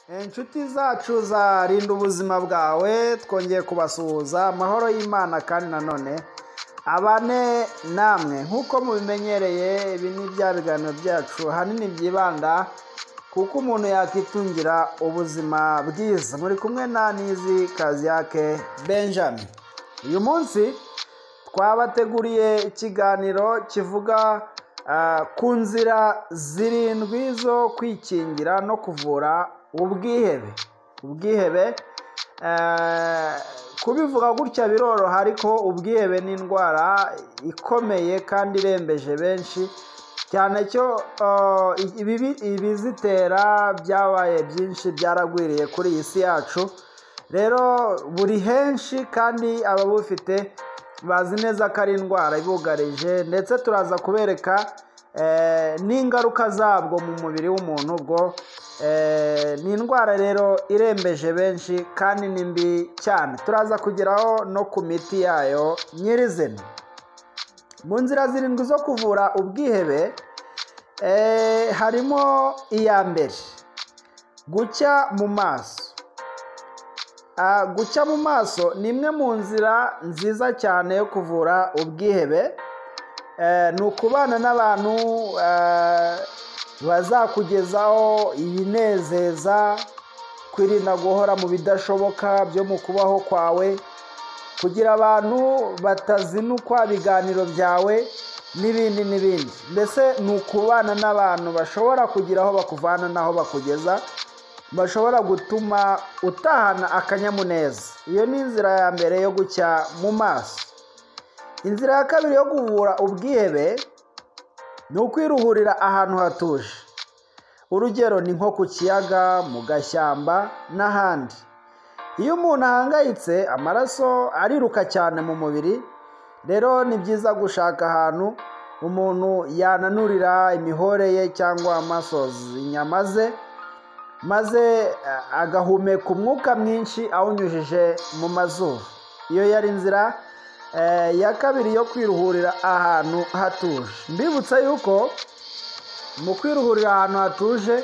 Inshuti zacu za Rinda Ubuzima Bwawe, twongeye kubasuhuza amahoro y'Imana kandi nanone abane namwe. Nk'uko mubimenyereye, ibi ni bya biganiro byacu ahanini byibanda kuko umuntu yakitungira ubuzima bwiza. Muri kumwe na Nizi Kaziyake Benjamin. Uyu munsi twabateguriye ikiganiro kivuga ku nzira 7 zo kwikingira no kuvura ubwihebe. Ubwihebe kubivuga gutya biroroha, ariko ubwihebe ni indwara ikomeye kandi irembeje benshi cyane. Cyo ibizitera byabaye byinshi, byaragwiriye kuri iyi si yacu. Rero buri henshi kandi ababufite bazi neza ko ari indwara ibugarije, ndetse turaza kubereka n'ingaruka zabwo mu mubiri w'umuntu. Ubwo ni indwara rero irembeje benshi kandi ni mbi cyane. Turaza kugeraho no ku miti yayo nyirizina. Mu nzira 7 zo kuvura ubwihebe harimo iya mbere, gucya mu maso. Gucya mu maso ni imwe mu nzira nziza cyane yo kuvura ubwihebe. Ni ukubana n'abantu bazakugezaho ibinezeza, kwirinda guhora mu bidashoboka byo mu kubaho kwawe, kugira abantu batazinukwa ibiganiro byawe n'ibindi n'ibindi. Mbese ni ukubana n'abantu bashobora kugira aho bakuvana n'aho bakugeza, bashobora gutuma utahana akanyamuneza. Iyo ni inzira ya mbere yo gucya mu maso. Inzira ya kabiri yo kuvura ubwihebe ni ukwiruhurira ahantu hatuje. Urugero ni nko ku kiyaga, mu gashyamba n'ahandi. Iyo umuntu ahangayitse, amaraso ariruka cyane mu mubiri. Rero ni byiza gushaka ahantu umuntu yananurira imihore ye cyangwa amasozi, inyama ze, maze agahumeka umwuka mwinshi awunyujije mu mazuru. Iyo yari inzira ya kabiri yo kwiruhurira ahantu hatuje. Mbibutsa yuko mu kwiruhurira ahantu hatuje,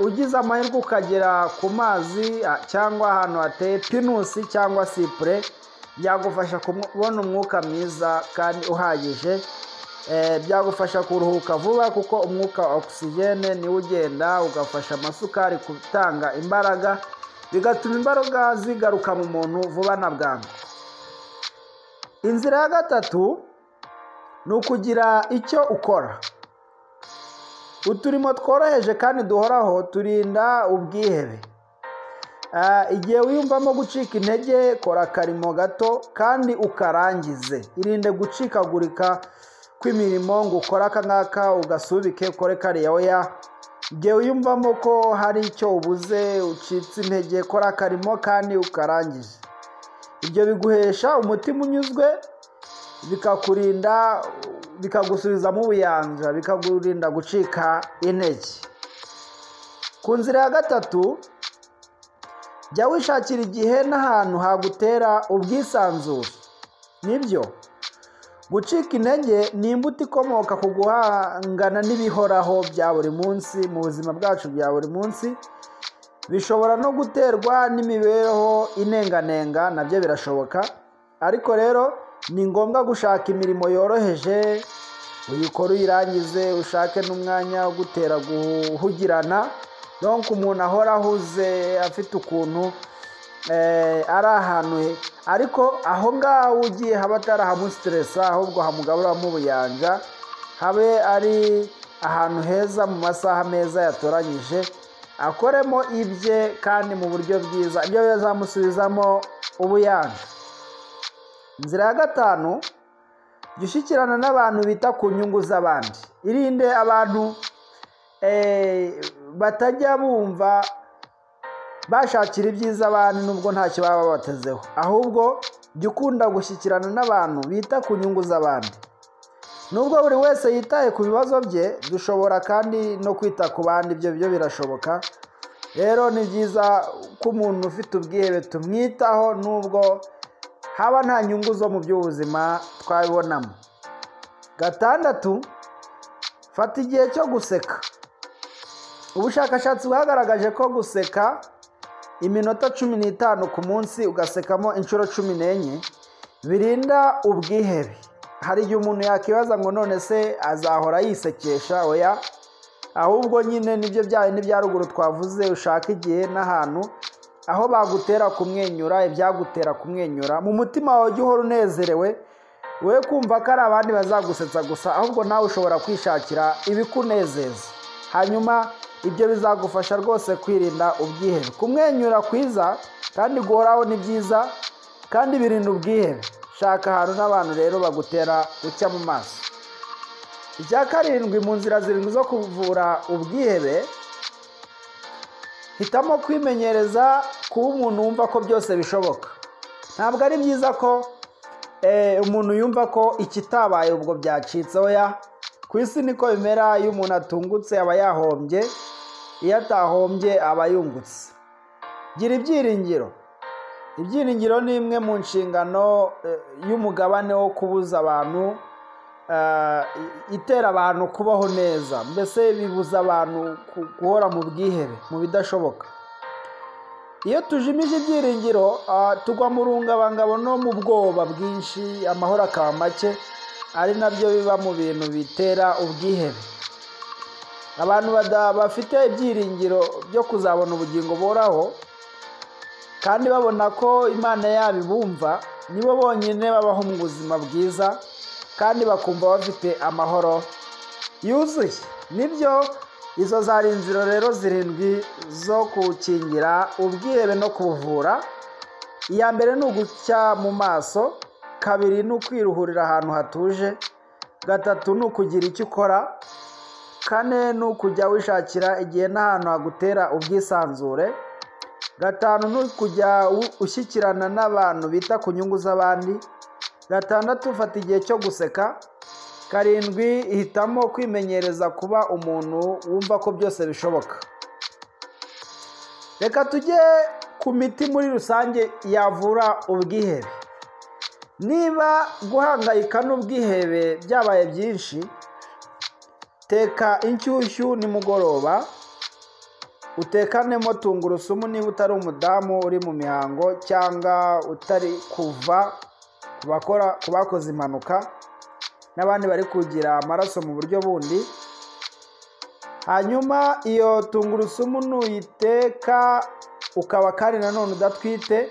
ugize amahirwe ukagera ku mazi cyangwa ahantu hateye pinusi cyangwa sipure, byagufasha kubona umwuka mwiza kandi uhagije. Byagufasha kuruhuka vuba kuko umwuka wa ogisijene niwo ugenda ugafasha amasukari gutanga imbaraga, bigatuma imbaraga zigaruka mu muntu vuba na bwangu. Inzira ya gatatu ni ukugira icyo ukora. Uturimo tworoheje kandi duhoraho turinda ubwihebe. Igihe wiyumvamo gucika intege, kora akarimo gato kandi ukarangize. Irinde gucikagurika kw'imirimo ngo ukore aka ngaka ugasubike ukore kariya, oya. Igihe wiyumvamo ko hari icyo ubuze, ucitse intege, kora akarimo kandi ukarangize. Ibyo biguhesha umutima unyuzwe, bikakurinda, bikagusubizamo ubuyanja, bikakurinda gucika intege. Ku nzira ya gatatu, jya wishakira igihe n'ahantu hagutera ubwisanzure. Nibyo, gucika intege ni imbuto ikomoka ku guhangana n'ibihoraho bya buri munsi mu buzima bwacu bya buri munsi. Bishobora no guterwa n'imibereho inenganenga, nabyo birashoboka. Ariko rero ni ngombwa gushaka imirimo yoroheje, uyikore uyirangize, ushake n'umwanya wo gutera guhugirana. Donc umuntu ahora ahuze, afite ukuntu ari ahantu he, ariko aho ngaho ugiye haba atarahamustressa, ahubwo hamugaburamo ubuyanja, habe ari ahantu heza mu masaha meza yatoranyije, akoremo ibye kandi mu buryo bwiza, ibyo bizamusubizamo ubuyanja. Inzira ya gatanu, jya ushyikirana n'abantu bita ku nyungu z'abandi. Irinde abantu batajya bumva bashakira ibyiza abandi nubwo ntacyo baba babatezeho. Ahubwo jya ukunda gushyikirana n'abantu bita ku nyungu z'abandi. Nubwo buri wese yitaye ku bibazo bye, dushobora kandi no kwita ku bandi, ibyo byo birashoboka. Rero ni byiza ko umuntu ufite ubwihebe tumwitaho, nubwo haba nta nyungu zo mu by'ubuzima twabibonamo. Gatandatu, fata igihe cyo guseka. Ubushakashatsi bwagaragaje ko guseka iminota 15 ku munsi, ugasekamo inshuro 14, birinda ubwihebe. Hari igihe umuntu yakibaza ngo none se azahora yisekesha? Oya, ahubwo nyine nibyo byayo n'ibya ruguru twavuze, ushaka igihe n'ahantu aho bagutera kumwenyura, ibyagutera kumwenyura mu mutima wawe, ujye uhora unezerewe. We kumva ko ari abandi bazagusetsa gusa, ahubwo nawe ushobora kwishakira ibikunezeza, hanyuma ibyo bizagufasha rwose kwirinda ubwihebe. Kumwenyura kwiza kandi guhoraho ni byiza kandi birinda ubwihebe. Shaka ahantu n'abantu rero bagutera gucya mu maso. Icya karindwi mu nzira zirindwi zo kuvura ubwihebe: hitamo kwimenyereza kuba umuntu wumva ko byose bishoboka. Ntabwo ari byiza ko umuntu yumva ko ikitabaye ubwo byacitse. Oya, ku isi niko bimera: iyo umuntu atungutse aba yahombye, iyo atahombye aba yungutse. Gira ibyiringiro. Ibyiringiro ni imwe mu nshingano y'umugabane wo kubuza abantu, itera abantu kubaho neza, mbese bibuza abantu guhora mu bwihebe, mu bidashoboka. Iyo tujimije ibyiringiro, tugwa mu rungabangabo no mu bwoba bwinshi, amahoro akaba make, ari nabyo biba mu bintu bitera ubwihebe. Abantu bafite ibyiringiro byo kuzabona ubugingo buhoraho kandi babona ko Imana yabo ibumva, nibo bonyine babaho mu buzima bwiza kandi bakumva bafite amahoro yuzuye. Nibyo, izo zari inzira rero zirindwi zo gukingira ubwihebe no kubuvura. Iya mbere ni ugucya mu maso, kabiri ni ukwiruhurira ahantu hatuje, gatatu ni ukugira icyo ukora, kane ni ukujya wishakira igihe n'ahantu hagutera ubwisanzure, gatanu ni ukujya ushyikirana n'abantu bita ku nyungu z'abandi, gatandatu fata igihe cyo guseka, karindwi hitamo kwimenyereza kuba umuntu wumva ko byose bishoboka. Reka tujye ku miti muri rusange yavura ubwihebe. Niba guhangayika n'ubwihebe byabaye byinshi, teka inshyushyu nimugoroba, utekanemo tungurusumu niba utari umudamu uri mu mihango cyangwa utari kuva ku bakoze impanuka n'abandi bari kugira amaraso mu buryo bundi. Hanyuma iyo tungurusumu nuyiteka, ukaba kandi nanone udatwite,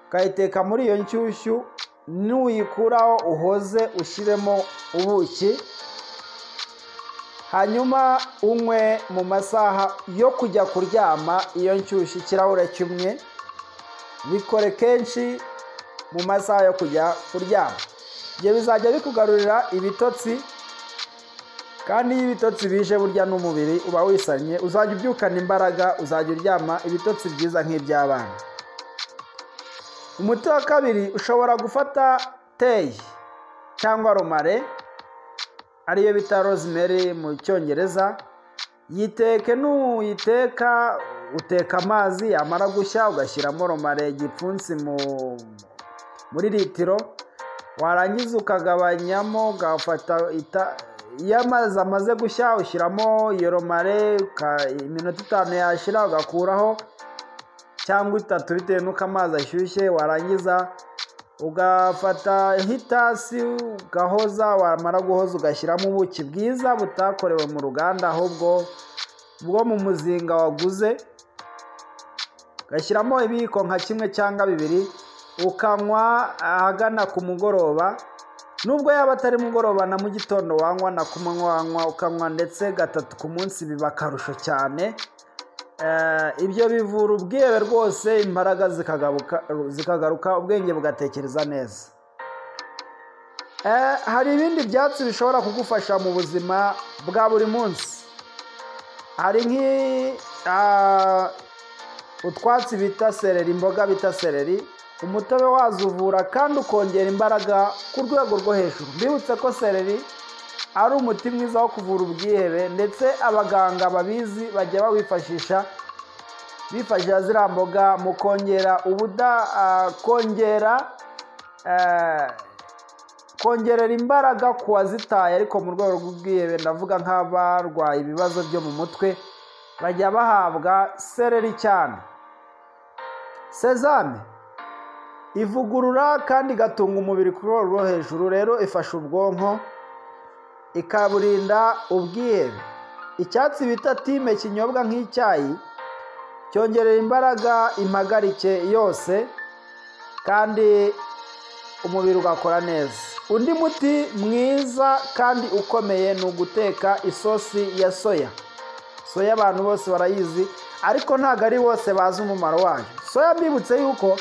ukayiteka muri iyo nshyushyu, nuyikuraho uhoze ushyiremo ubuki, hanyuma unywe mu masaha yo kujya kuryama iyo nshyushyu ikirahure kimwe. Bikore kenshi mu masaha yo kujya kuryama. Ibyo bizajya bikugarurira ibitotsi, kandi iyo ibitotsi bije burya n'umubiri uba wisanye, uzajya ubyukana imbaraga, uzajya uryama ibitotsi byiza nk'iby'abana. Umuti wa kabiri, ushobora gufata teyi cyangwa romarin, ariyo bita rosemary mu Cyongereza. Yiteke, nuyiteka uteka amazi, yamara gushya ugashyiramo romarin igipfunsi muri litiro, warangiza ukagabanyamo, ugafata, iyo amazi amaze gushya ushyiramo iyo romarin, iminota 5 yashira ugakuraho, cyangwa 3 bitewe n'uko amazi ashyushye, warangiza ugafata nk'itasi ugahoza, wamara guhoza ugashyiramo ubuki bwiza butakorewe mu ruganda, ahubwo bwo mu muzinga waguze, ugashyiramo ibiyiko nka kimwe cyangwa bibiri, ukanywa ahagana ku mugoroba. Nubwo yaba atari mugoroba, na mu gitondo wanywa, na ku manywa wanywa, ukanywa ndetse gatatu ku munsi biba akarusho cyane. Ibyo bivura ubwihebe rwose, imbaraga zikagaruka, ubwenge bugatekereza neza. Hari ibindi byatsi bishobora kugufasha mu buzima bwa buri munsi. Hari utwatsi bita seleri, imboga bita seleri, umutobe wazo uvura kandi ukongera imbaraga ku rwego rwo hejuru. Mbibutse ko seleri ari umuti mwiza wo kuvura ubwihebe, ndetse abaganga babizi bajya bawifashisha, bifashisha ziriya mboga mu kongera kongera kongerera imbaraga ku wazitaye, ariko mu rwego rw'ubwihebe, ndavuga nk'abarwaye ibibazo byo mu mutwe. bajya bahabwa seleri cyane. Sezame ivugurura kandi igatunga umubiri ku rwego rwo hejuru, rero ifasha ubwonko ikaburinda ubwihebe. Icyatsi bita time kinyobwa nk'icyayi cyongerera imbaraga impagarike yose kandi umubiri ugakora neza. Undi muti mwiza kandi ukomeye ni uguteka isosi ya soya. Soya abantu bose barayizi, ariko ntabwo ari bose bazi umumaro wayo. Soya mbibutse yuko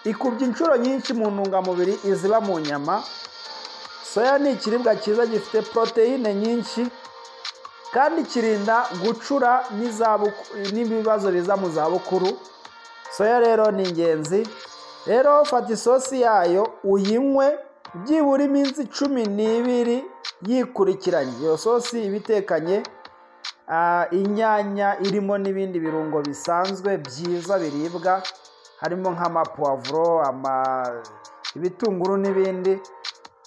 ikubye inshuro nyinshi mu ntungamubiri iziba mu nyama. Soya ni ikiribwa cyiza gifite poroteyine nyinshi kandi kirinda gucura n'ibibazo biza mu zabukuru. Soya rero ni ingenzi. Rero fata isosi yayo uyinywe byibura iminsi 12 yikurikiranye. Iyo sosi iba itekanye inyanya irimo n'ibindi birungo bisanzwe byiza biribwa, harimo nk'amapuwavuro, ibitunguru n'ibindi.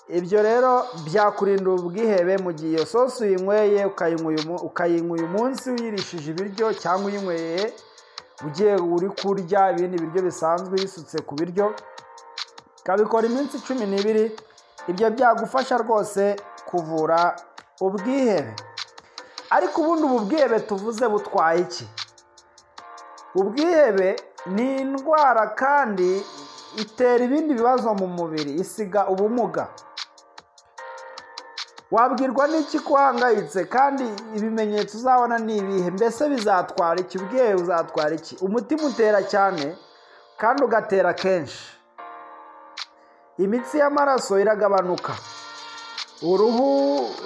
Ibyo rero byakurinda ubwihebe mu gihe iyo sosi uyinyweye, ukayinywa uyu munsi uyirishije ibiryo cyangwa uyinyweye ugiye uri kurya ibindi biryo bisanzwe uyisutse ku biryo, ukabikora iminsi 12, ibyo byagufasha rwose kuvura ubwihebe. Ariko ubundi ubu bwihebe tuvuze butwaye iki? Ubwihebe ni indwara kandi itera ibindi bibazo mu mubiri, isiga ubumuga. Wabwirwa n'iki ko uhangayitse kandi ibimenyetso uzabona ni ibihe? Mbese bizatwara iki? Ubwihebe buzatwara iki? Umutima utera cyane kandi ugatera kenshi. Imitsi y'amaraso iragabanuka, uruhu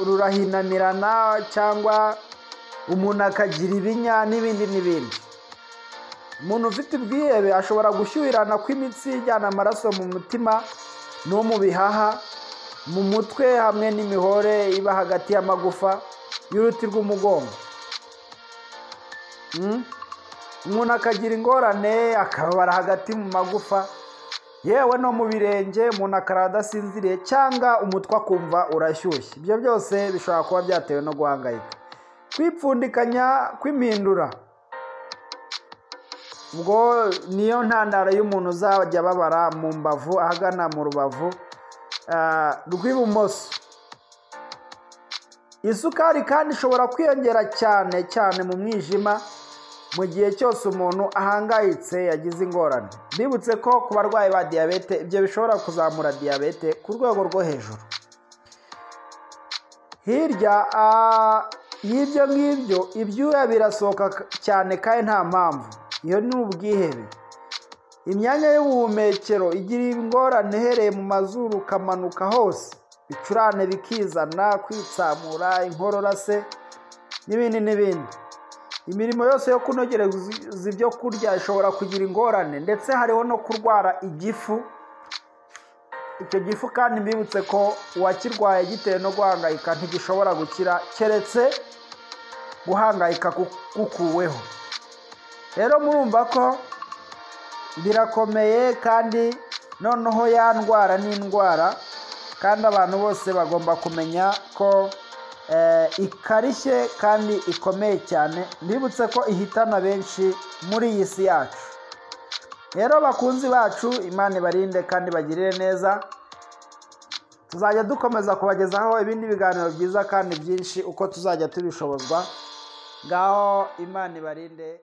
rurahinamirana cyangwa umuntu akagira ibinya n'ibindi n'ibindi. Umuntu ufite ubwihebe ashobora gushyuhirana kw'imitsi ijyana amaraso mu mutima no mu bihaha, mu mutwe hamwe n'imihore iba hagati y'amagufa y'uruti rw'umugongo. Umuntu akagira ingorane akababara hagati mu magufa, yewe no mu birenge, umuntu akarara adasinziriye cyangwa umutwe akumva urashyushye. Ibyo byose bishobora kuba byatewe no guhangayika. Kwipfundikanya kw'impindura, ubwo niyo ntandaro y'umuntu uzajya ababara mu mbavu ahagana mu rubavu rw'ibumoso. Isukari kandi ishobora kwiyongera cyane cyane mu mwijima mu gihe cyose umuntu ahangayitse yagize ingorane. Bibutse ko ku barwayi ba diyabete ibyo bishobora kuzamura diyabete ku rwego rwo hejuru. Hirya y'ibyo ngibyo, ibyuya birasohoka cyane kandi nta mpamvu. Iyo ni ubwihebe. Imyanya y'ubuhumekero igira ingorane ihereye mu mazuru ukamanuka hose, ibicurane bikizana, kwitsamura, inkorora se n'ibindi n'ibindi. Imirimo yose yo kunogereza ibyo kurya ishobora kugira ingorane, ndetse hariho no kurwara igifu. Icyo gifu kandi mbibutse ko uwakirwaye gitewe no guhangayika ntigishobora gukira keretse guhangayika gukuweho. Rero murumva ko birakomeye, kandi noneho ya ndwara ni indwara, kandi abantu bose bagomba kumenya ko ikarishye kandi ikomeye cyane. Mbibutse ko ihitana benshi muri iyi si yacu. Rero bakunzi bacu, Imana ibarinde kandi bagirire neza. Tuzajya dukomeza kubagezaho ibindi biganiro byiza kandi byinshi uko tuzajya tubishobozwa. Ngaho Imana ibarinde.